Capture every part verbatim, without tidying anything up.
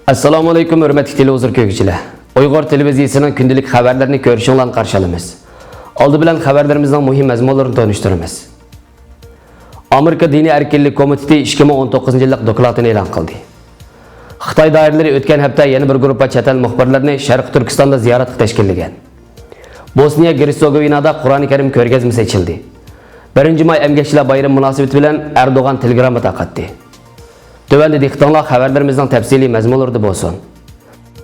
ئەسسالامۇ ئەلەيكۇم، ھۆرمەتلىك تېلېۋىزور كۆرگۈچىلەر. ئۇيغۇر تېلېۋىزىيىسىنىڭ كۈندىلىك خەۋەرلىرىنى كۆرۈشۈڭلارنى قارشى ئالىمىز. ئالدى بىلەن خەۋەرلىرىمىزنىڭ مۇھىم مەزمۇنلىرىنى تونۇشتۇرىمىز. ئامېرىكا دىنىي ئەركىنلىك كومىتېتى ئىككى مىڭ ئون توققۇزىنچى يىللىق دوكلاتىنى ئېلان قىلدى. خىتاي دائىرىلىرى ئۆتكەن ھەپتە يەنە بىر گۇرۇپپا چەت ئەل مۇخبىرلىرىنى شەرقىي تۈركىستاندا زىيارەتكە تەشكىللىگەن. بوسنىيە گېرتسېگوۋىنادا قۇرئانى كەرىم كۆرگەزمىسى ئېچىلدى. بىرىنچى ماي ئەمگەكچىلەر بايرىمى مۇناسىۋىتى بىلەن ئەردوغان تېلېگرامما تارقاتتى. تۆۋەندە دىققىتىڭلار خەۋەرلىرىمىزنىڭ تەپسىلىي مەزمۇنلىرىدا بولسۇن.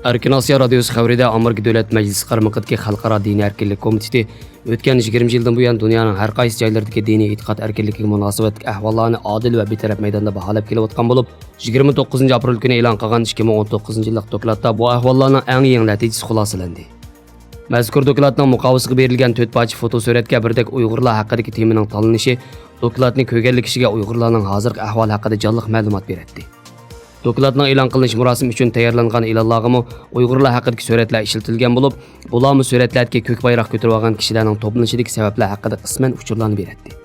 ئەركىن ئاسىيا رادىيوسى خەۋىرىدە ئامېرىكا دۆلەت مەجلىسى قارمىقىدىكى خەلقئارا دىنىي ئەركىنلىك كومىتېتى ئۆتكەن يىگىرمە يىلدىن بۇيان دۇنيانىڭ ھەر قايسى جايلىرىدىكى دىنىي ئېتىقاد ئەركىنلىكىگە مۇناسىۋەتلىك ئەھۋاللارنى ئادىل ۋە بىتەرەپ مەيداندا باھالاپ كېلىۋاتقان بولۇپ، يىگىرمە توققۇزىنچى ئاپرېل كۈنى ئېلان قىلغان ئىككى مىڭ ئون توققۇزىنچى يىللىق دوكلاتتا بۇ ئەھۋاللارنىڭ ئەڭ يېڭى نەتىجىسى خۇلاسىلەندى. مەزكۇر دوكلاتنىڭ مۇقاۋىسىگە بېرىلگەن تۆت پارچە فوتو سۈرەتكە بىردەك ئۇيغۇرلار ھەققىدىكى تېمىنىڭ تاللىنىشى دوكلاتنى كۆرگەنلىكى كىشىگە ئۇيغۇرلارنىڭ ھازىرقى ئەھۋالى ھەققىدە جانلىق مەلۇمات بېرەتتى. دوكلاتنىڭ ئېلان قىلىنىش مۇراسىمى ئۈچۈن تەييارلانغان ئېلانلارغىمۇ ئۇيغۇرلار ھەققىدىكى سۈرەتلەر ئىشلىتىلگەن بولۇپ، بۇلارمۇ سۈرەتلەردىكى كۆك بايراق كۆتۈرۈۋالغان كىشىلەرنىڭ توپلىنىشىدىكى سەۋەبلەر ھەققىدە قىسمەن ئۇچۇرلارنى بېرەتتى.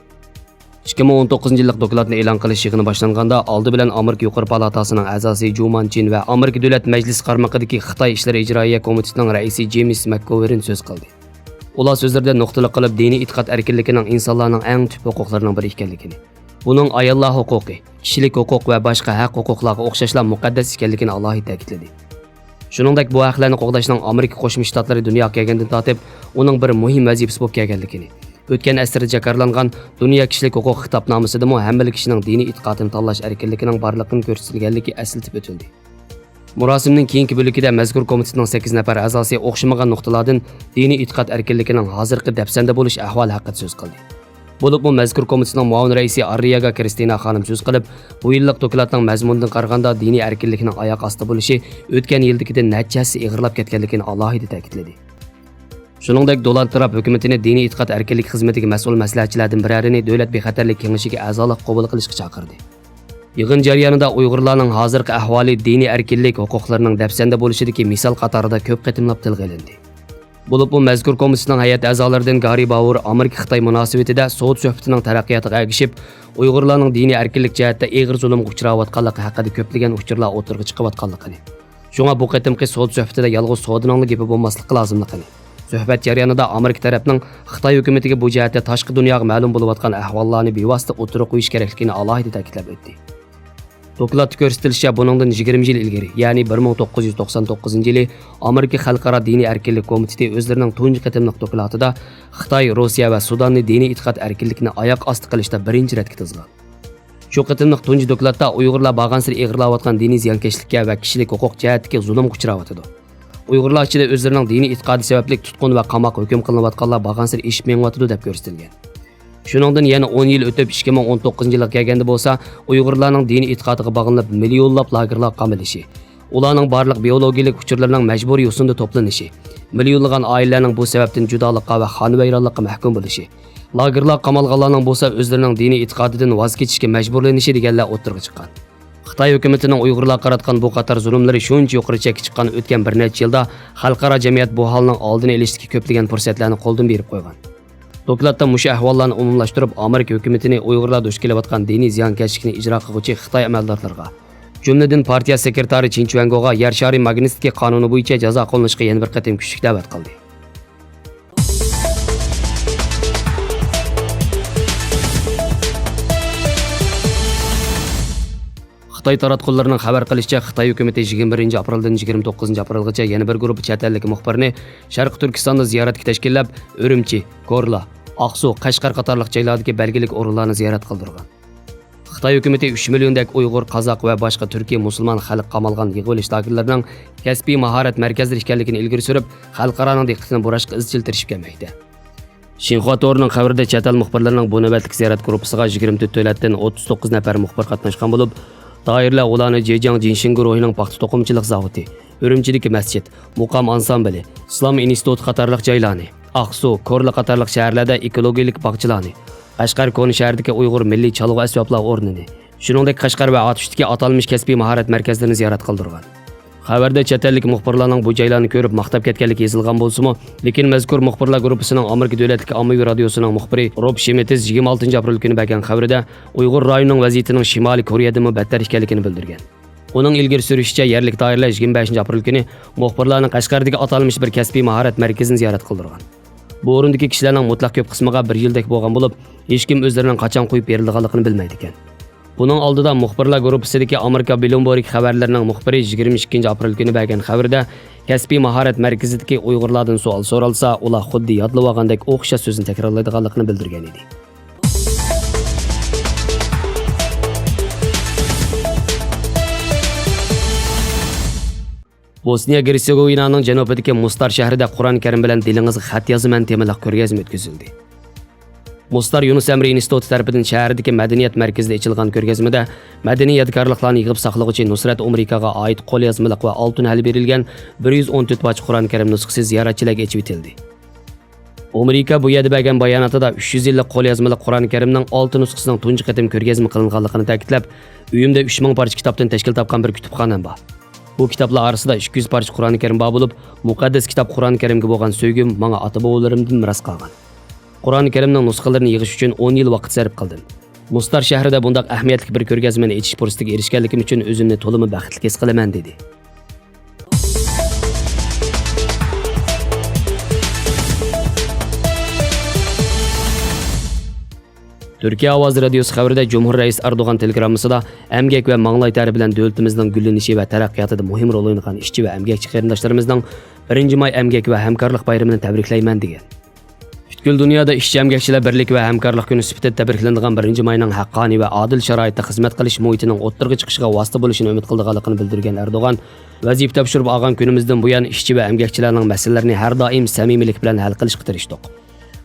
ئىككى مىڭ ئون توققۇزىنچى يىللىق دوكلاتنى ئېلان قىلىش يىغىنى باشلانغاندا، ئالدى بىلەن ئامېرىكا يۇقىرى پالاتاسىنىڭ ئەزاسى جۇ مانچىن ۋە ئامېرىكا دۆلەت مەجلىسى قارمىقىدىكى خىتاي ئىشلىرى ئىجرائىيە كومىتېتىنىڭ رەئىسى جېيمىس مەكگوۋېرن سۆز قىلدى. ئۇلار سۆزلىرىدە نۇقتىلىق قىلىپ دىنىي ئېتىقاد ئەركىنلىكىنىڭ ئىنسانلارنىڭ ئەڭ تۈپ ھوقۇقلىرىنىڭ بىرى ئىكەنلىكىنى، بۇنىڭ ئاياللار ھوقۇقى، كىشىلىك ھوقۇق ۋە باشقا ھەق ھوقۇقلارغا ئوخشاشلا مۇقەددەس ئىكەنلىكىنى ئالاھىدە تەكىتلىدى. شۇنىڭدەك بۇ ھەقلەرنى قوغداشنىڭ ئامېرىكا قوشما شتاتلىرى دۇنياغا كەلگەندىن تارتىپ ئۇنىڭ بىر مۇھىم ۋەزىپىسى بولۇپ كەلگەنلىكىنى، ئۆتكەن ئەسىردە جاكارلانغان دۇنيا كىشىلىك ھوقۇق خىتابنامىسىدىمۇ ھەممىلا كىشىنىڭ دىنىي ئېتىقادىنى تاللاش ئەركىنلىكىنىڭ بارلىقىنى كۆرسىتىلگەنلىكى ئەسلىتىپ ئۆتۈلدى. مۇراسىمنىڭ كېيىنكى بۆلىكىدە مەزكۇر كومىتېتنىڭ سەككىز نەپەر ئەزاسى ئوخشىمىغان نۇقتىلاردىن دىنىي ئېتىقاد ئەركىنلىكىنىڭ ھازىرقى دەپسەندە بولۇش ئەھۋالى ھەققىدە سۆز قىلدى. بولۇپمۇ مەزكۇر كومىتېتنىڭ مۇئاۋىن رەئىسى ئاررىياگا كرىستىنا خانىم سۆز قىلىپ، بۇ يىللىق دوكلاتنىڭ مەزمۇنىدىن قارىغاندا دىنىي ئەركىنلىكنىڭ ئاياق ئاستى بولۇشى ئۆتكەن يىلدىكىدىن نەچچە ھەسسە ئېغىرلاپ كەتكەنلىكىنى ئالاھىدە تەكىتلىدى. شۇنىڭدەك، دونالد ترامپ ھۆكۈمىتىنى دىنىي ئېتىقاد ئەركىنلىكى خىزمىتىگە مەسئۇل مەسلىھەتچىلەردىن بىرەرىنى دۆلەت بىخەتەرلىك كېڭىشىگە ئەزالىق قوبۇل قىلىشقا چاقىردى. يىغىن جەريانىدا ئۇيغۇرلارنىڭ ھازىرقى ئەھۋالى دىنىي ئەركىنلىك ھوقۇقلىرىنىڭ دەپسەندە بولۇشىدىكى مىسال قاتارىدا كۆپ قېتىملاپ تىلغا ئېلىندى. بولۇپمۇ مەزكۇر كومىتېتنىڭ ھەيئەت ئەزالىرىدىن گارى باۋۇر ئامېرىكا-خىتاي مۇناسىۋىتىدە سودا سۆھبىتىنىڭ تەرەققىياتىغا ئەگىشىپ، ئۇيغۇرلارنىڭ دىنىي ئەركىنلىك جەھەتتە ئېغىر زۇلۇمغا ئۇچراۋاتقانلىقى ھەققىدە كۆپلىگەن ئۇچۇرلار ئوتتۇرىغا چىقىۋاتقانلىقىنى، شۇڭا بۇ قېتىمقى سودا سۆھبىتىدە يالغۇز سودىنىڭلا گېپى بولماسلىقى لازىملىقىنى، سۆھبەت جەريانىدا ئامېرىكا تەرەپنىڭ خىتاي ھۆكۈمىتىگە بۇ جەھەتتە تاشقى دۇنياغا مەلۇم بولۇۋاتقان ئەھۋاللارنى بىۋاسىتە ئوتتۇرىغا قويۇش كېرەكلىكىنى ئالاھىدە تەكىتلەپ ئۆتتى. دوكلاتتا كۆرسىتىلىشىچە، بۇنىڭدىن يىگىرمە يىل ئىلگىرى، يەنى بىر مىڭ توققۇز يۈز توقسان توققۇزىنچى يىلى ئامېرىكا خەلقئارا دىنىي ئەركىنلىك كومىتېتى ئۆزلىرىنىڭ تۇنجى قېتىملىق دوكلاتىدا خىتاي، روسىيە ۋە سۇداننى دىنىي ئېتىقاد ئەركىنلىكىنى ئاياق ئاستى قىلىشتا بىرىنچى رەتكە تىزغان. شۇ قېتىملىق تۇنجى دوكلاتتا ئۇيغۇرلار بارغانسېرى ئېغىرلاۋاتقان دىنىي زىيانكەشلىككە ۋە كىشىلىك ھوقۇق جەھەتتىكى زۇلۇمغا ئۇچراۋاتىدۇ. ئۇيغۇرلار ئىچىدە ئۆزلىرىنىڭ دىنىي ئېتىقادى سەۋەبلىك تۇتقۇن ۋە قاماققا ھۆكۈم قىلىنىۋاتقانلار بارغانسېرى ئېشىپ مېڭىۋاتىدۇ، دەپ كۆرسىتىلگەن. شۇنىڭدىن يەنە ئون يىل ئۆتۈپ، ئىككى مىڭ ئون توققۇزىنچى يىلغا كەلگەندە بولسا، ئۇيغۇرلارنىڭ دىنىي ئېتىقادىغا باغلىنىپ مىليونلاپ لاگېرلارغا قامىلىشى، ئۇلارنىڭ بارلىق بىئولوگىيەلىك ئۇچۇرلىرىنىڭ مەجبۇرىي يوسۇندا توپلىنىشى، مىليونلىغان ئائىلىلەرنىڭ بۇ سەۋەبتىن جۇدالىققا ۋە خانىۋەيرانلىققا مەھكۇم بولۇشى، لاگېرلارغا قامالغانلارنىڭ بولسا ئۆزلىرىنىڭ دىنىي ئېتىقادىدىن ۋاز كېچىشكە مەجبۇرلىنىشى دېگەنلەر ئوتتۇرىغا چىققان. خىتاي ھۆكۈمىتىنىڭ ئۇيغۇرلارغا قاراتقان بۇ قاتار زۇلۇملىرى شۇنچە يۇقىرى چەككە چىققان ئۆتكەن بىر نەچچە يىلدا خەلقئارا جەمئىيەت بۇ ھالنىڭ ئالدىنى ئېلىشتىكى كۆپلىگەن پۇرسەتلەرنى قولدىن بېرىپ قويغان. دوكلاتتا مۇشۇ ئەھۋاللارنى ئومۇملاشتۇرۇپ، ئامېرىكا ھۆكۈمىتىنى ئۇيغۇرلار دۇچ كېلىۋاتقان دىنىي زىيانكەشلىكنى ئىجرا قىلغۇچى خىتاي ئەمەلدارلىرىغا، جۈملىدىن پارتىيە سېكرېتارى چىن چۈەنگوغا يەر شارى ماگنىتسكىي قانۇنى بويىچە جازا قوللىنىشقا يەنە بىر قېتىم كۈچلۈك دەۋەت قىلدى. خىتاي تاراتقۇلىرىنىڭ خەۋەر قىلىشىچە، خىتاي ھۆكۈمىتى يىگىرمە بىرىنچى ئاپرېلدىن يىگىرمە توققۇزىنچى ئاپرېلغىچە يەنە بىر گۇرۇپپا چەت ئەللىك مۇخبىرنى شەرقىي تۈركىستاندا زىيارەتكە تەشكىللەپ، ئۈرۈمچى، كورلا، ئاقسۇ، قەشقەر قاتارلىق جايلاردىكى بەلگىلىك ئورۇنلارنى زىيارەت قىلدۇرغان. خىتاي ھۆكۈمىتى ئۈچ مىليوندەك ئۇيغۇر، قازاق ۋە باشقا تۈركىي مۇسۇلمان خەلق قامالغان يىغىۋېلىش لاگېرلىرىنىڭ كەسپىي ماھارەت مەركەزلىرى ئىكەنلىكىنى ئىلگىرى سۈرۈپ، خەلقئارانىڭ دىققىتىنى بۇراشقا ئىزچىل تىرىشىپ كەلمەكتە. شىنخۇا تورىنىڭ خەۋىرىدە، چەت ئەل مۇخبىرلىرىنىڭ بۇ نۆۋەتلىك زىيارەت گۇرۇپپىسىغا يىگىرمە تۆت دۆلەتتىن ئوتتۇز توققۇز نەپەر مۇخبىر قاتناشقان بولۇپ، دائىرىلەر ئۇلارنى جېجياڭ جىنشىن گۇرۇھىنىڭ پاختا توقۇمىچىلىق زاۋۇتى، ئۈرۈمچىدىكى مەسچىت، مۇقام ئانسامبىلى، ئىسلام ئىنستىتۇتى قاتارلىق جايلارنى، ئاقسۇ، كورلا قاتارلىق شەھەرلەردە ئېكولوگىيەلىك باغچىلارنى، قەشقەر كونا شەھىرىدىكى ئۇيغۇر مىللىي چالغۇ ئەسۋابلار ئورنىنى، شۇنىڭدەك قەشقەر ۋە ئاتۇشتىكى ئاتالمىش كەسپىي ماھارەت مەركەزلىرىنى زىيارەت قىلدۇرغان. خەۋەردە چەت ئەللىك مۇخبىرلارنىڭ بۇ جايلارنى كۆرۈپ ماختاپ كەتكەنلىكى يېزىلغان بولسىمۇ، لېكىن مەزكۇر مۇخبىرلار گۇرۇپپىسىنىڭ ئامېرىكا دۆلەتلىك ئاممىۋى رادىيوسىنىڭ مۇخبىرى روب شىمېتىز يىگىرمە ئالتىنچى ئاپرېل كۈنى بەرگەن خەۋىرىدە ئۇيغۇر رايونىنىڭ ۋەزىيىتىنىڭ شىمالىي كورېيەدىنمۇ بەتتەر ئىكەنلىكىنى بىلدۈرگەن. ئۇنىڭ ئىلگىرى سۈرۈشىچە، يەرلىك دائىرىلەر يىگىرمە بەشىنچى ئاپرېل كۈنى مۇخبىرلارنى قەشقەردىكى ئاتالمىش بىر كەسپىي ماھارەت مەركىزىنى زىيارەت قىلدۇرغان. بۇ ئورۇندىكى كىشىلەرنىڭ مۇتلەق كۆپ قىسمىغا بىر يىلدەك بولغان بولۇپ، ھېچكىم ئۆزلىرىنىڭ قاچان قويۇپ بېرىلىدىغانلىقىنى بىلمەيدىكەن. بۇنىڭ ئالدىدا مۇخبىرلار گۇرۇپپىسىدىكى ئامېرىكا بلومبېرگ خەۋەرلىرىنىڭ مۇخبىرى يىگىرمە ئىككىنچى ئاپرېل كۈنى بەرگەن خەۋىرىدە، كەسپىي ماھارەت مەركىزىدىكى ئۇيغۇرلاردىن سوئال سورالسا، ئۇلار خۇددى يادلىۋالغاندەك ئوخشاش سۆزنى تەكرارلايدىغانلىقىنى بىلدۈرگەن ئىدى. بوسنىيە گېرتسېگوۋىنانىڭ جەنۇبىدىكى مۇستار شەھىرىدە قۇرئان كەرىم بىلەن دىلىڭىزغا خەت يازىمەن تېمىلىق كۆرگەزمە ئۆتكۈزۈلدى. مۇستار يۇنۇس ئەمرى ئىنستىتۇتى تەرىپىدىن شەھەردىكى مەدەنىيەت مەركىزىدە ئېچىلغان كۆرگەزمىدە مەدەنىي يادىكارلىقلارنى يىغىپ ساقلىغۇچى نۇسرەت ئومېرىكاغا ئائىت قوليازمىلىق ۋە ئالتۇن ھەل بېرىلگەن بىر يۈز ئون تۆت پارچە قۇرئان كەرىم نۇسخىسى زىيارەتچىلەرگە ئېچىۋېتىلدى. ئومېرىكا بۇ يەردە بەرگەن باياناتىدا ئۈچ يۈز يىللىق قوليازمىلىق قۇرئان كەرىمنىڭ ئالتە نۇسخىسىنىڭ تۇنجى قېتىم كۆرگەزمە قىلىنغانلىقىنى تەكىتلەپ، ئۆيۈمدە ئۈچ مىڭ پارچە كىتابتىن تەشكىل تاپقان بىر كۇتۇپخانام بار. بۇ كىتابلار ئارىسىدا ئىككى يۈز پارچە قۇرئان كەرىم بار بولۇپ، مۇقەددەس كىتاب قۇرئان كەرىمگە بولغان سۆيگۈم ماڭا ئاتا-بوۋىلىرىمدىن مىراس قالغان. قۇرئان كەرىمنىڭ نۇسخىلىرىنى يىغىش ئۈچۈن ئون يىل ۋاقىت سەرپ قىلدىم. مۇستار شەھىرىدە بۇنداق ئەھمىيەتلىك بىر كۆرگەزمىنى ئېچىش پۇرسىتىگە ئېرىشكەنلىكىم ئۈچۈن ئۆزۈمنى تولىمۇ بەختلىك ھېس قىلىمەن، دېدى. تۈركىيە ئاۋازى رادىيوسى خەۋىرىدە جۇمھۇر رەئىس ئەردوغان تېلېگراممىسىدا ئەمگەك ۋە ماڭلاي تەرى بىلەن دۆلىتىمىزنىڭ گۈللىنىشى ۋە تەرەققىياتىدا مۇھىم رول ئوينىغان ئىشچى ۋە ئەمگەكچى قېرىنداشلىرىمىزنىڭ بىرىنچى ماي ئەمگەك ۋە ھەمكارلىق بايرىمىنى تەبرىكلەيمەن، دېگەن. پۈتكۈل دۇنيادا ئىشچى ئەمگەكچىلەر بىرلىكى ۋە ھەمكارلىق كۈنى سۈپىتىدە تەبرىكلىنىدىغان بىرىنچى ماينىڭ ھەققانىي ۋە ئادىل شارائىتتا خىزمەت قىلىش مۇھىتىنىڭ ئوتتۇرىغا چىقىشىغا ۋاسىتە بولۇشىنى ئۈمىد قىلىدىغانلىقىنى بىلدۈرگەن ئەردوغان، ۋەزىپە تاپشۇرۇپ ئالغان كۈنىمىزدىن بۇيان ئىشچى ۋە ئەمگەكچىلەرنىڭ مەسىلىلىرىنى ھەر دائىم سەمىمىيلىك بىلەن ھەل قىلىشقا تىرىشتۇق.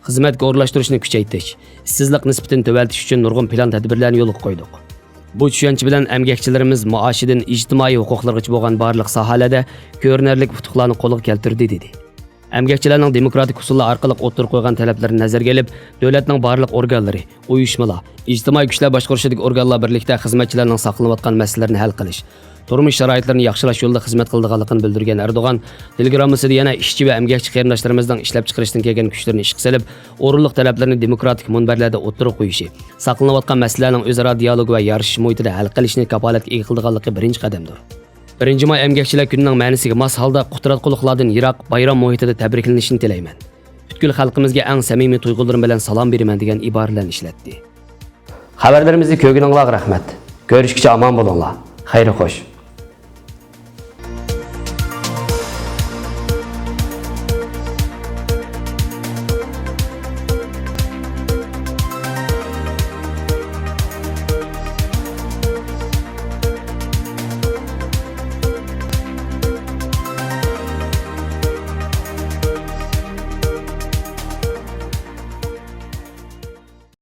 خىزمەتكە ئورۇنلاشتۇرۇشنى كۈچەيتىش، ئىشسىزلىق نىسبىتىنى تۆۋەنلىتىش ئۈچۈن نۇرغۇن پىلان تەدبىرلەرنى يولغا قويدۇق. بۇ چۈشەنچە بىلەن ئەمگەكچىلىرىمىز مائاشىدىن ئىجتىمائىي ھوقۇقلىرىغىچە بولغان بارلىق ساھەلەردە كۆرۈنەرلىك ئۇتۇقلارنى قولغا كەلتۈردى، دېدى. ئەمگەكچىلەرنىڭ دېموكراتىك ئۇسۇللار ئارقىلىق ئوتتۇرىغا قويغان تەلەپلىرىنى نەزەرگە ئېلىپ، دۆلەتنىڭ بارلىق ئورگانلىرى، ئۇيۇشمىلار، ئىجتىمائىي كۈچلەر باشقۇرۇشىدىكى ئورگانلار بىرلىكتە خىزمەتچىلەرنىڭ ساقلىنىۋاتقان مەسىلىلىرىنى ھەل قىلىش، تۇرمۇش شارائىتلىرىنى ياخشىلاش يولىدا خىزمەت قىلىدىغانلىقىنى بىلدۈرگەن ئەردوغان، تېلېگراممىسىدا يەنە ئىشچى ۋە ئەمگەكچى قېرىنداشلىرىمىزنىڭ ئىشلەپچىقىرىشتىن كەلگەن كۈچلىرىنى ئىشقا سېلىپ، ئورۇنلۇق تەلەپلىرىنى دېموكراتىك مۇنبەرلەردە ئوتتۇرىغا قويۇشى، ساقلىنىۋاتقان مەسىلىلەرنىڭ ئۆزئارا دىيالوگ ۋە يارىشىش مۇھىتىدا ھەل قىلىشىنى كاپالەتكە ئىگە قىلىدىغانلىقى بىرىنچى قەدەمدۇر. بىرىنچى ماي ئەمگەكچىلەر كۈنىنىڭ مەنىسىگە ماس ھالدا قۇتراتقۇلۇقلاردىن يىراق بايرام مۇھىتىدا تەبرىكلىنىشىنى تىلەيمەن. پۈتكۈل خەلقىمىزگە ئەڭ سەمىمىي تۇيغۇلىرىم بىلەن سالام بېرىمەن، دېگەن ئىبارىلەرنى ئىشلەتتى. خەۋەرلىرىمىزنى كۆرگىنىڭلارغا رەھمەت. كۆرۈشكىچە ئامان بولۇڭلار. خەير خوش.